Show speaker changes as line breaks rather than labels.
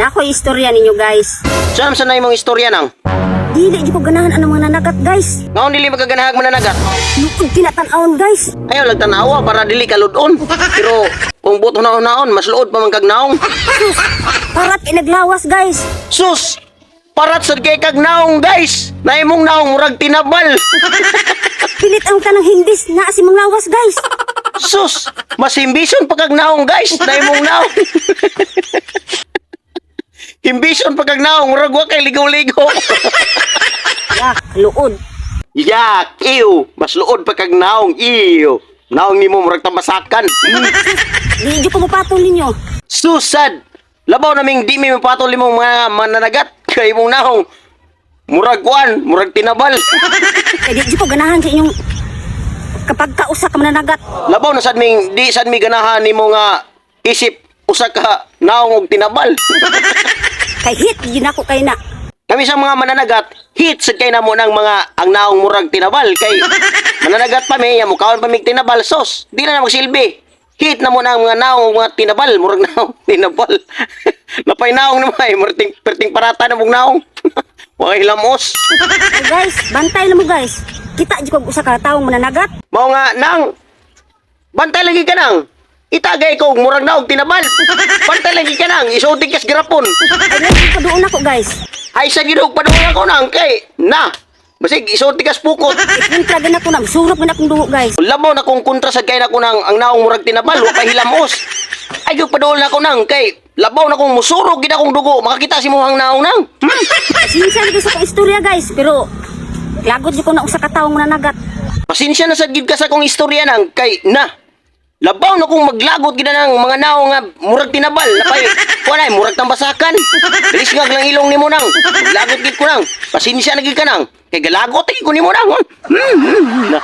Nako istorya ninyo, guys.
Saan sa na imong istorya, nang?
Dili jud ko ganahan ang mga nanagat, guys.
Ngaon dili magaganahag mananagat?
Luod kinatan-awon, guys.
Ayaw lang tanawa para dili ka ludon. Pero kung buto na naon, mas luod pa man kag naong.
Sus, parat inaglawas, guys.
Sus! Parat sad kay kag naong, guys. Na imong naong murag tinabal.
Pilit ang tanang himbis na si mong lawas, guys.
Sus! Mas himbison pa kag naong, guys. Na imong naong. Himbison pa kag naong murag wa kay ligaw-ligaw.
Yak, luod.
Yak, ew. Mas luod pa kag naong, ew. Naong nimo murag tambasakan.
Di jud ko mopatol ninyo.
Susad! Labaw naming di mi mapatol imong mga mananagat kay imong naong. Murag kuan, murag tinabal.
Kay di jud ko ganahan sa inyong kapag kausa ka mananagat.
Labaw na sad ming di sad mi ganahan nimo nga isip usa ka naong og tinabal.
Kay hit yun ako kay na.
Kami sa mga mananagat, hit sad kay namo ng mga ang naong murag tinabal kay mananagat pa mi, mukaon pa mig tinabal sos. Di na na magsilbi. Hit na mo ng mga naong og mga tinabal, murag naong tinabal. Napay naong naman ay murting perting parata na mong naong. Mga hilamos.
Ay guys, bantay na mo, guys. Kita jud ko usa ka taong mananagat.
Mao nga nang bantay lagi ka nang. Itagay ko og murag naog tinabal. Bantay lagi ka nang isuotig kas garapon.
Ay lagi pa doon ako, guys.
Ay sa ginog padung ako nang kay na. Basig isuotig kas pukot.
Kontra gan ako na, surok man akong dugo, guys.
Labaw na kong kontra sa kay na ko nang ang naong murag tinabal wa pa hilamos. Ay gyud paduol na ko nang kay labaw na kong musurog gid akong dugo makakita si mo ang naong nang.
Sinsya na sa akong istorya, guys, pero lagot jud ko na usa ka taong mananagat.
Pasensya na sad gid ka sa akong istorya nang kay na. Labaw na kong maglagot gid na ng mga naong nga murag tinabal napay kuan ay murag tambasakan. Bilis nga lang ilong nimo nang. Maglagot gid ko nang. Pasensya na gid ka nang. Kay galagot gid ko nimo nang. Na.